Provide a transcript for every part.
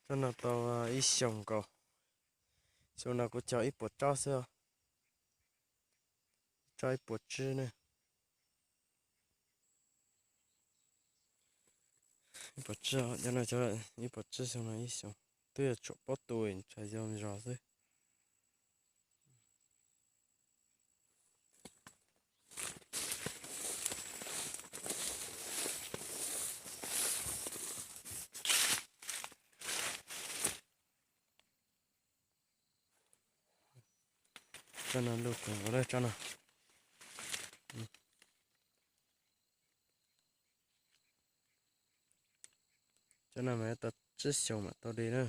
Tsob no tau ib xyoos nkaus. Xyoo no kuv cog ib puas tsob xwb, tsob ib puas tsib ne. Ib puas tsib, cov no cov ib puas tsib xyoo no ib xyoos. Twb yuav tsum paub tu, ntshai yog zog xwb. Tsob no luj kawg nkaus lawm tsob no. Tsob no mas tau tsib xyoos mam tau di na.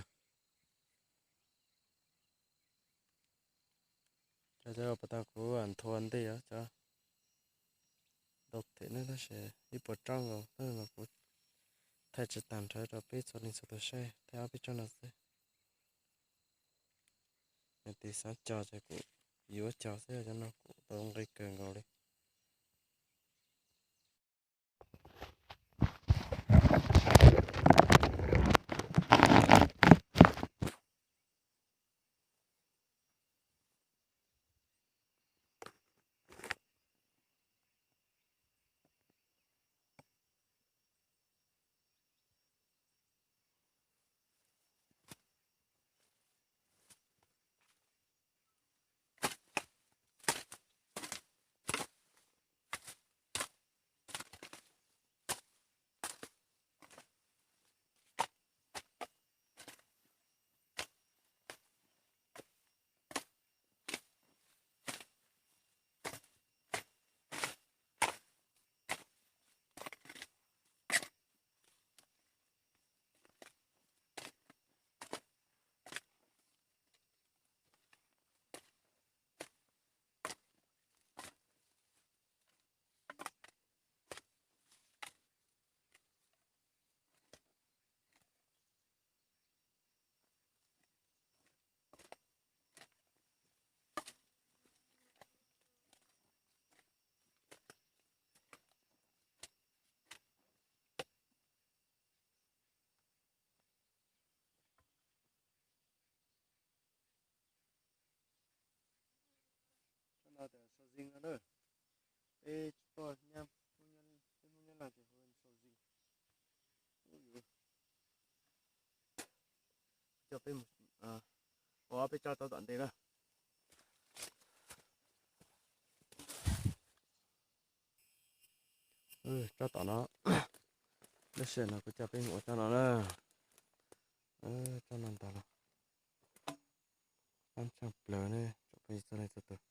Cov cov pas tau kuv nthua ntej os cov ntau them ne, tab sis ib puas tsob nkaus tab sis mas kuv thaij tsis tag nrho rau peb txhua leej txhua tus saib, thaij ob peb tsob no xwb. Yog tias xav cog ces kuv yuav cog xwb, cov no kuv tau nqi kawg nkaus li. Tsob no tias sau zing no na, peb tsis tuaj nyab, peb Hmoob Nyab Laj ces hu sau zing. Coj peb mus ua ob peb tsob rau tom ntej na. Tsob tom no, lub sij hawm no kuv coj peb mus ua tsob no na. Tsob no ntag los qab tshaaj plawg ne, tsoom phooj ywg txhua leej txhua tus.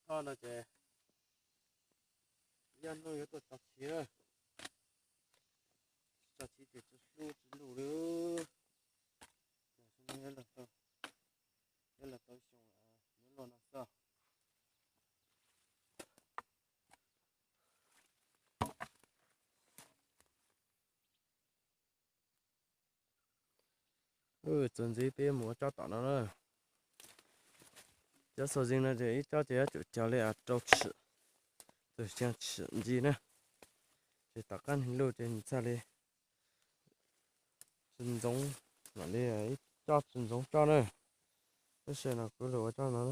Muab tho no ces yog nuj yuav tuaj tso chiv, tso chiv ces tsis hlub tsis luj li. Ces xyoo no yuav los tau, yuav los tau xyoo yuav luaj no xwb. Txuas ntxiv peb mus ua tsob tom no na. Cov xaus zis no ces ib tsob ces yuav tsum cog li rau tshim, tus xyaa tshim ntsis na. Ces tom qab nwg luj ces nws txhaj li tsis ntxoov, mam li ib tsob tsis ntxoov tsob na. Tab sis no kuv lug ua tsob no.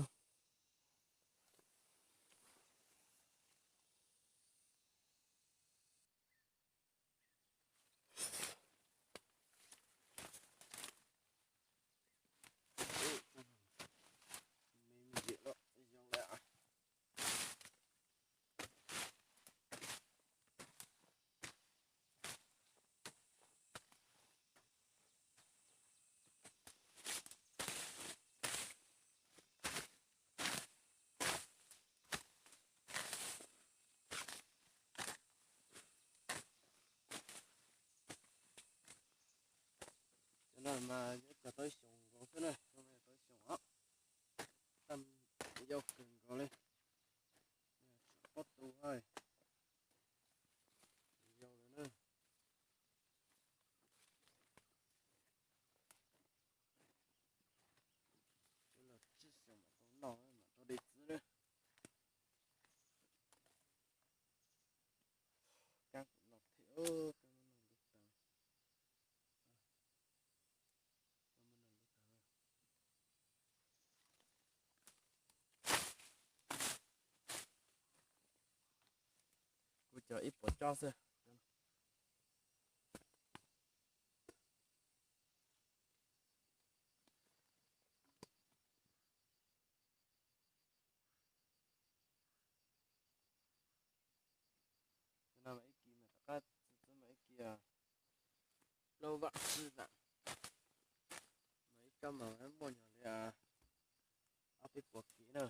Mas yuav cog tau ib xyoos nkaus xwb na, tau ib xyoos os. Tau yau kawg nkaus li. Pob tu hais yau lawm na. Los tsib xyoos mam tau noj mam tau de txiv na. Kab kuv noj thiab, kab muab noj lub taag. Kuv cog ib puas tsob xwb. No mas ib kis mas rov qab txi txub mas ib kis plaub vam xwb na. Mas ib tsob mas muaj nyuag li ob peb puas kis na.